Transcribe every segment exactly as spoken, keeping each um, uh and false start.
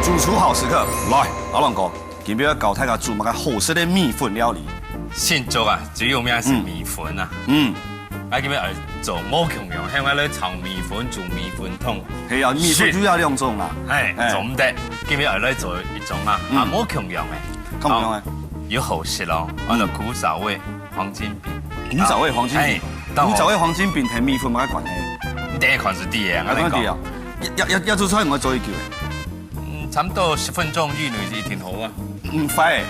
主廚好食客，來，阿龍哥，今日愛教大家煮麼个好食个米粉料理。新竹啊，最有名係米粉啊。嗯。𠊎今日愛做無共樣，喊𠊎來炒米粉，煮米粉湯。係啊，米粉就有兩種啊。哎，哎。做毋得，今日愛來做一種啊，嗯。啊，無共樣个。共樣个。哦，有好食咯，安到古早味黃金餅。古早味黃金餅？哎，古早味黃金餅同米粉麼个關係？你等下看就知个，啊，𠊎跟你講。看就知啊。要，要，要，要做出來，𠊎做一久个。 嗯，差不多十分鐘以內就一定好啊。嗯，快。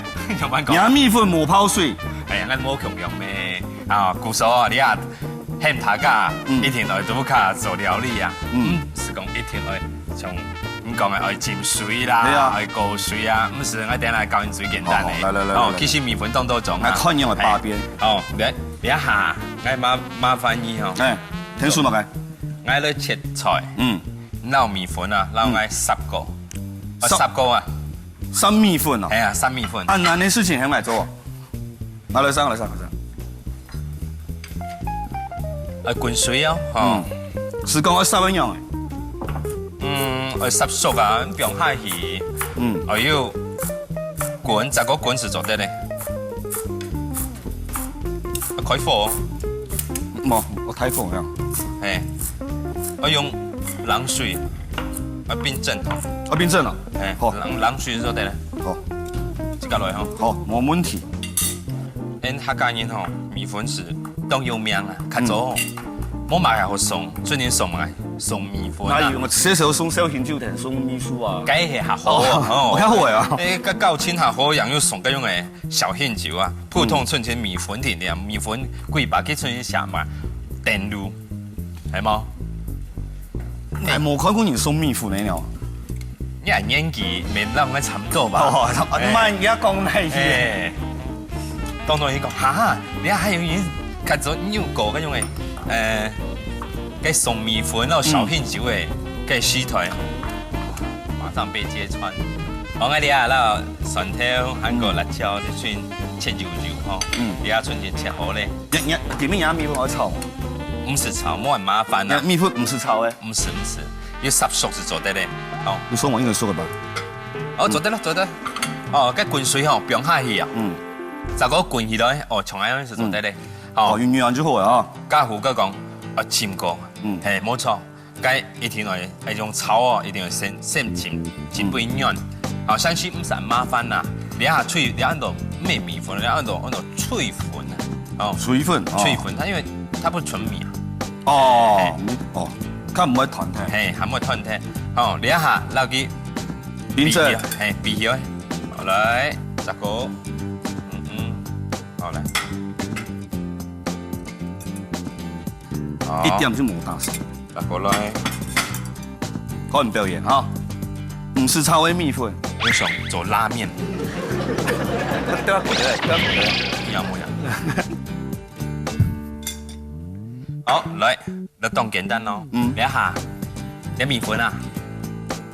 有慢講。你米粉無泡水。哎呀，𠊎無共樣咩。啊，故所啊，你啊，喊大家，嗯。一定愛在屋下做料理啊。嗯。嗯，係講一定愛像你講个愛浸水啦，對啊。愛過水啊，毋係，𠊎等下教你最簡單个。好，好，來，來，來，哦，來，來。其實米粉當多種啊。來，看你有沒有八邊。哎，哦，來，等一下，𠊎麻，麻煩你哦。哎，天數嘛，來。 𠊎來切菜，嗯。撈米粉啊，撈𠊎煠過。啊，煠。煠過啊。煠米粉哦。哎呀，煠米粉。啊，恁難个事情還來做哦。拿來上，來上，來上。呃，滾水哦，吼。嗯。係講愛煠个樣个。嗯，愛煠熟啊，放下去。嗯。哎喲，滾，再過滾係做得嘞。 開火。無，𠊎大火呀。嘿，愛用冷水，愛冰鎮吼。啊，冰鎮啊。嘿，好。冷，冷水做得咧。好。自家來吼。好，無問題。𠊎客家人吼，米粉係當有名啊，較早吼，嗯。無麼个好送，最近送麼个？送米粉啊。哪有？𠊎這時候送紹興酒店，送米粉啊。該係較好啊，哦，吼。較好啊。哎，該搞清下好樣又送該種个 紹興酒啊，普通純淨米粉定定，米粉幾百幾純淨下嘛，等路，係無？𠊎無看過人送米粉个呢。你還年紀，無摎𠊎差毋多吧？哦，哎。慢，你要講哪一些？哎，當多人講，哈哈，你看還有人看著你有搞該種个，呃，該送米粉，然後紹興酒个，嗯。該時代，馬上被揭穿。 哦，𠊎這啊，摎蒜頭、還過辣椒，這陣切幼幼吼。嗯。這下春節切好咧。你，你，今晡日米粉愛炒無？毋使炒，無恁麻煩啊。你米粉毋使炒个？毋使，毋使，有煠熟就做得咧。哦。你說我應該說的吧？哦，做得啦，做得。哦，該滾水吼，放下去啊。嗯。再過滾起來，哦，像恁樣就做得咧。嗯。哦。哦，有軟就好了啊。家父哥講，啊，浸過。嗯。嘿，無錯。 該一定愛，愛用炒哦，一定愛先，先浸，浸分軟。嗯。啊，但是毋使恁麻煩啦。這下炊，這下安到毋係米粉，這下安到，安到炊粉啊。哦，炊粉，哦。炊粉，它因為它不純米啊。哦，嘿。你，哦，較毋會團體。嘿，還毋會團體。哦，這下摎佢冰鎮。比起來，嘿，比起來。好，來，十個。嗯，嗯。好，來。 好。一點就無打算。再過來。看表演哈，毋使炒个米粉。我想做拉麵。對啊，對啊，對啊。一樣無一樣。好，來，這當簡單咯。嗯。這下，這米粉啊，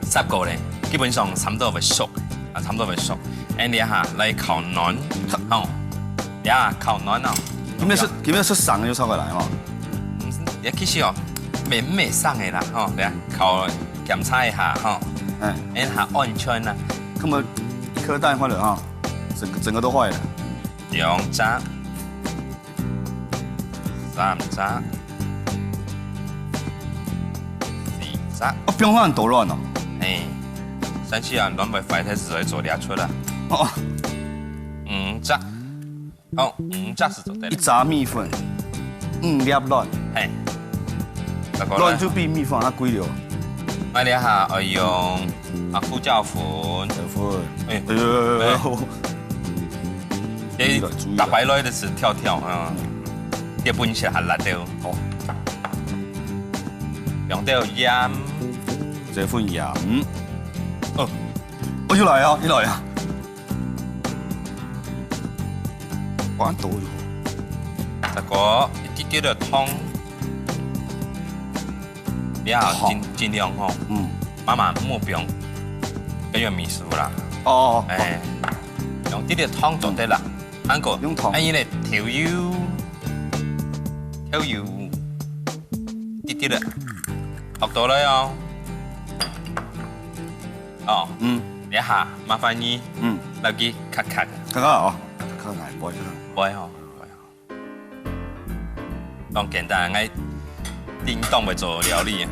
煠過咧，基本上差毋多會熟，啊，差毋多會熟。恁樣哈，來烤卵，吼，呀，烤卵哦。今日係，今日係生个就炒過來吼。嗯，也其實哦，毋係，毋係生个啦，吼，來啊，烤檢查一下，吼。哎。恁下安全啦。根本一顆蛋壞了哈，整個，整個都壞了。兩隻。 三隻，四隻。哦，放恁多卵哦。哎，但是啊，卵會壞，忒時會做這出啦。哦。五隻，哦，五隻係做得。一隻米粉，五粒卵。嘿，再過來。卵就比米粉較貴了。啊，這下愛用啊，胡椒粉。胡椒粉。哎，哎呦，哎。 哎，注意了，注意了。逐擺來就係跳跳啊，嗯。這本身還辣个哦。好。用點鹽。這份鹽。哦，哦，又來啊，又來啊。哇，多了。再過一滴滴个糖。 你啊，好。盡，盡量吼，嗯。慢慢莫放，不要迷失啦。哦，哦，哦。哎，用滴滴糖就得啦。還過，用糖。哎，你个豆油，豆油，滴滴个，落到來哦。哦。嗯。這下麻煩你，嗯，來去卡卡。卡卡哦，卡卡來，不會，卡卡。不會吼，不會吼。當簡單，𠊎叮當會做料理啊，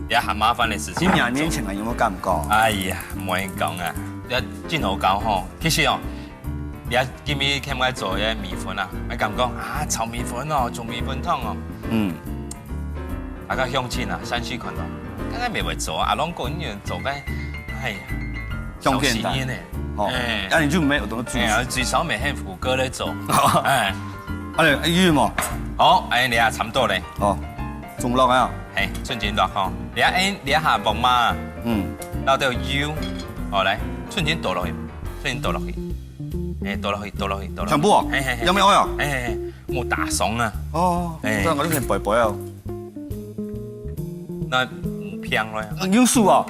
這下麻煩个事情。你兩年前啊，有無感覺？哎呀，莫講啊，這真好搞吼。其實哦，你今日看𠊎做个米粉啊，𠊎感覺啊，炒米粉哦，煮米粉湯哦。嗯。 大家鄉親啊，山西看到，剛剛沒會做啊，阿龍哥你做个，哎呀，相片的。小心呢。哦，哎。那你就沒有東西煮。哎呀，最少每天五哥來做。哎。哎，有嗎？好，哎，你啊，差不多嘞。哦，中落啊。哎，趁緊落吼。你啊，哎，你啊，下薄嘛。嗯。倒掉油，好，來，趁緊倒落去，趁緊倒落去。哎，倒落去，倒落去，倒落去。全部哦？嘿，嘿，嘿。有沒有哦？嘿，嘿，嘿。 莫打爽啊。哦，哎。這樣我就很白白哦。那，嗯，平了呀。啊，有事啊？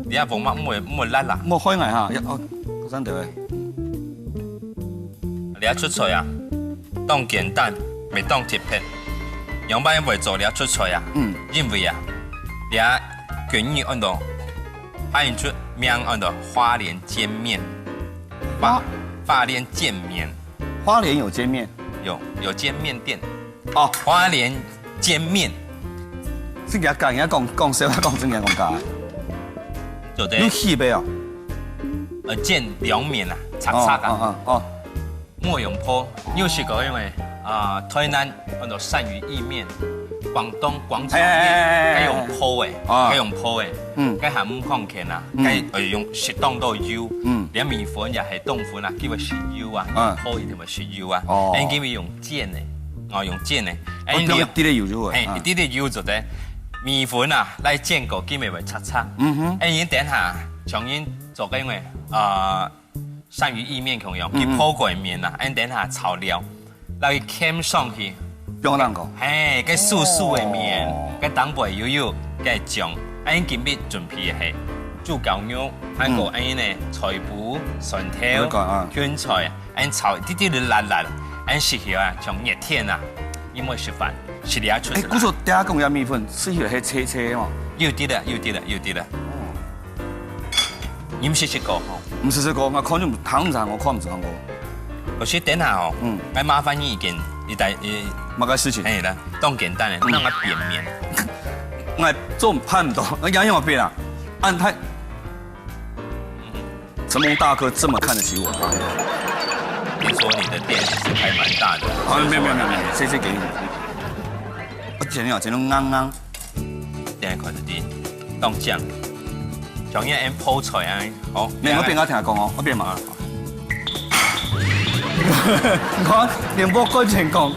你也無嘛，莫，莫辣啦。莫開眼哈，要，哦，真的欸。你也出菜啊，當簡單，也當特別。樣般會做你也出菜啊？嗯。因為啊，你也捲意安到，還有出名安到花蓮煎麵。花，啊？花蓮煎麵。 花蓮有煎麵？有，有煎麵店。哦。花蓮煎麵。是人家講，人家講，講笑話，講真个講假个？做得。有戲袂哦？呃，煎涼麵啊，赤赤啊。哦，哦，哦，哦。莫用泡，有食過因為，啊，台南安到鱔魚意麵，廣東廣炒麵，哎，哎，哎，哎，哎。該用泡个，哦。該用泡个，嗯。該還毋放芡啊，嗯。該，呃，用適當多油，嗯。連米粉也係冬粉啊，佢會食油啊，嗯。用泡一定會 食油啊。哦。恁今日用煎个，哦，用煎个。哦，哎，你用一滴个油就好。嘿，啊。一滴个油做得。米粉啊，來煎過，佢乜會赤赤。嗯哼。哎，你等下，像你做个因為，呃，鱔魚意麵共樣，嗯哼。佢泡過个麵啊，哎，等下炒料，來去添上去。不用那個。嘿，該酥酥个麵，哦。該當歸油油，該醬，哎，今日準備个係豬絞肉，還有嗯。哎呢，菜脯、蒜頭、我講啊。芹菜。 恁炒一滴滴辣辣，恁適合啊，像熱天啊，你莫食飯，食了出哎，來。故所大家講个米粉，適合係脆脆嘛。有滴了，有滴了，有滴了。哦。你毋識食過吼？毋識食過，𠊎看就聽毋著，𠊎看毋著過。可是等下吼，嗯。來麻煩你一件，一代，一，麼个事情？嘿啦，當簡單个，嗯。讓我變面。𠊎做毋，辦毋到，𠊎仰般變啊？恁大 承蒙大哥這麼看得起我。聽說你的店也是開蠻大的。啊，沒有，沒有，沒有，沒有，這，這給你。我剪了，剪到硬硬。等下看一下，當醬，像你恁泡菜啊，好。沒有，我變个聽講哦，我變嘛。你看，連播過前講。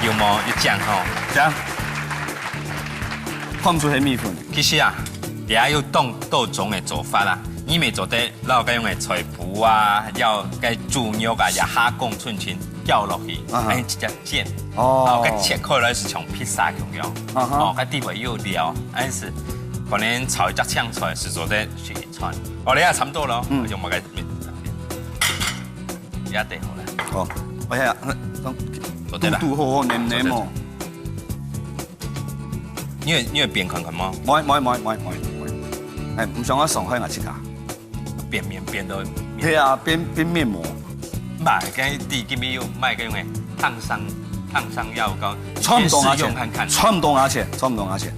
有無？有醬吼？醬。放出黑米粉。 其實啊，這有當多種个做法啦。你乜做得摎該用个菜脯啊，摎該豬肉啊，也下公寸寸攪落去，啊哈。恁直接煎。哦。哦，該切開來係像披薩共樣。啊哈。哦，該底背有料，恁係可能炒一隻青菜係做得食一餐。哦，這也差不多咯，嗯。用麼个面？也得好了。哦，哎呀，做得啦。堵堵好好，黏黏哦。做得。 你會，你會變看看無？無，無，無。哎，毋想我傷害𠊎自家。變面變到面。對啊，變，變面膜。毋係，該你今日有買个用个燙傷，燙傷藥膏，差毋多啊錢，先試用看看。差毋多啊錢，差毋多啊錢。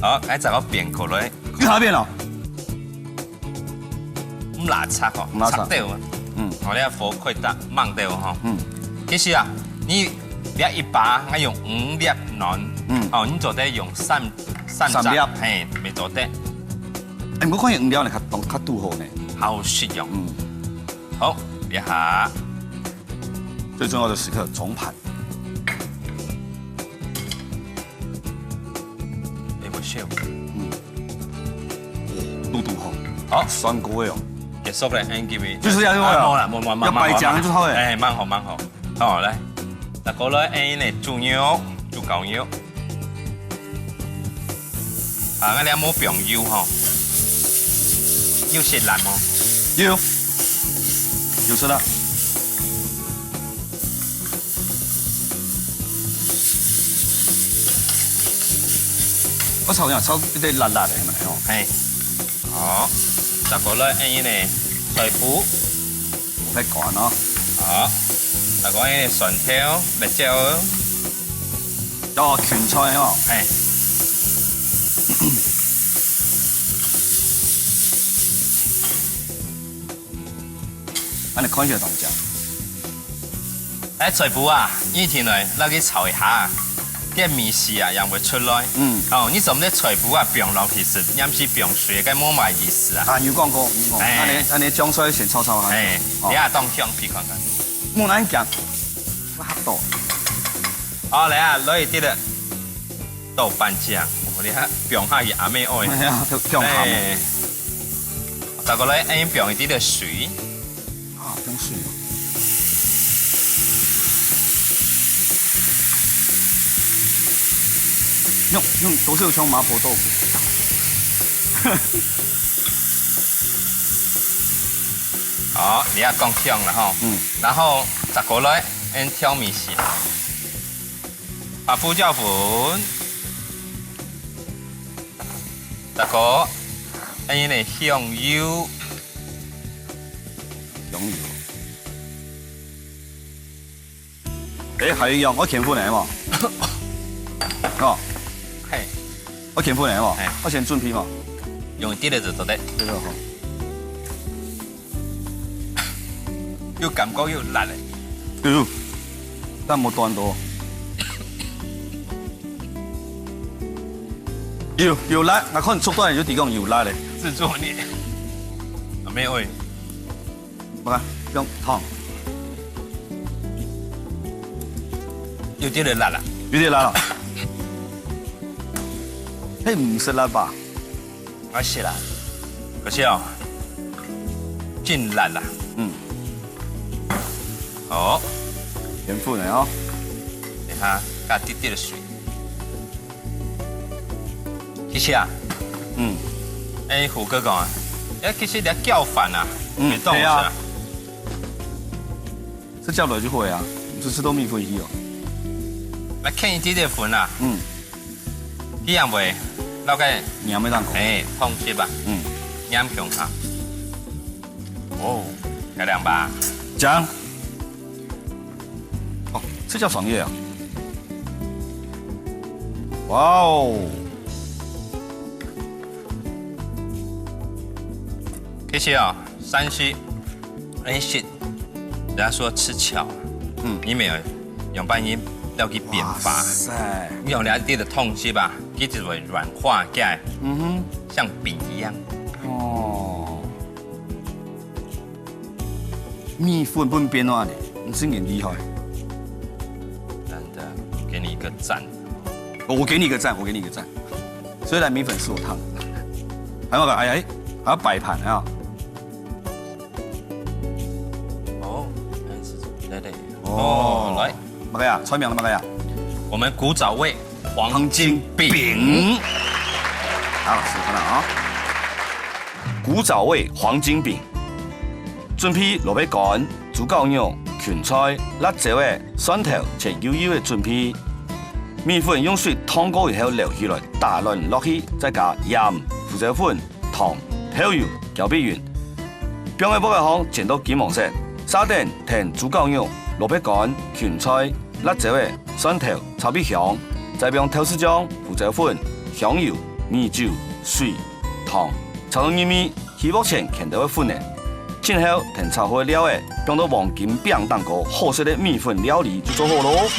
好，來，再个變過來。你哪變哦？ 毋拉差吼，毋拉差。差掉啊。嗯。哦，你个火開大，猛掉吼。嗯。其實啊，你，你一把，愛用五粒卵，嗯。哦，你做得用三，三隻，三粒。嘿，乜做得。哎，毋過看起來五粒呢，較，較堵好呢。好食用。嗯。好，這下。最重要的時刻，重盤。哎，我笑。嗯。 堵堵好。好。酸過个哦。結束了，恁今日。就是要用了。啊，無啦，無，無，無，要白講就好了。哎，蠻好，蠻好。好，來，再過來，哎，呢，豬肉，豬絞肉。啊，𠊎這無放油吼。有食辣無？有。有食辣。我炒一下，炒一點辣辣个嘛，吼。嘿，好，再過來，恁樣呢，菜脯，來乾哦。好，再過來呢，蒜頭、辣椒。哦，芹菜哦。嘿。 恁樣看起來當香。哎，菜脯啊，一定來，拿去炒一下，該味緒啊，正會出來。嗯。哦，你做毋得菜脯啊，放落去食，也毋係放水，該無麼意思啊。啊，有講過，有講過。哎。恁樣，恁樣將菜先炒炒下。哎，哦。你也當香味看看。木蘭講，我嚇到。好，來啊，來一滴了。 豆瓣醬，我這下放下去阿妹愛。哎呀，放下。哎，再過來，哎，放一滴个水。啊，放水哦。用，用，都係用麻婆豆腐。好，你也講香了吼。嗯。然後再過來，哎，調味一下。 白胡椒粉，再過，恁樣个香油。香油。哎，還有一樣，我牽粉个嘛。哦。嘿。我牽粉个嘛。嘿。我先準備嘛。用一滴仔就做得。對，好。 又感覺又辣咧。哎喲，但無斷到。有，有辣，𠊎看速度就知講有辣咧。製作你，啊，沒有欸。不看，用燙。有點點辣了。有點辣了。嘿，毋使辣吧？ 𠊎食啦，可是哦，真辣啦。嗯。好。鹹粉个哦。等下，加滴滴个水。其實啊，嗯。哎，虎哥講啊，哎，其實你要叫飯啊，嗯，你懂我是啊？對啊。 這叫落就會啊，毋使食到米粉去哦。來，看一滴滴粉啊。嗯。這樣會，摎个，黏个當口。哎，放心吧。嗯。黏共下。哦，漂亮吧？講。哦，這叫爽葉啊。哇哦。其實啊，山西，哎，是 人家說吃巧，嗯。你沒有用半音要去變化，哇塞。你用了一滴个湯汁吧，佢就會軟化起來，嗯哼。像餅一樣。哦。米粉分變化呢，你真厲害。真的，給你一個讚。我給你一個讚，我給你一個讚。雖然米粉是我燙的，還要，哎，哎，還要擺盤啊。 哦，原來是這樣。來，來。哦。哦，來。麼个啊？菜名麼个啊？我們古早味黃金餅。黃金餅。好，試看啊。古早味黃金餅，準備蘿蔔乾、豬絞肉、芹菜、辣椒仔、蒜頭切幼幼仔準備。米粉用水燙過以後撈起來，打卵落去，再加鹽、胡椒粉、 糖、豆油攪拌勻。放个鑊仔項煎到金黃色，續等㧡豬絞肉、蘿蔔乾、芹菜、辣椒仔、蒜頭炒分香，再放豆豉醬、胡椒粉、香油、米酒、水、糖，炒到入味，起鑊前牽兜个粉仔。盡後㧡炒好个料仔放到黃金餅頂高，好食个米粉料理就做好咯。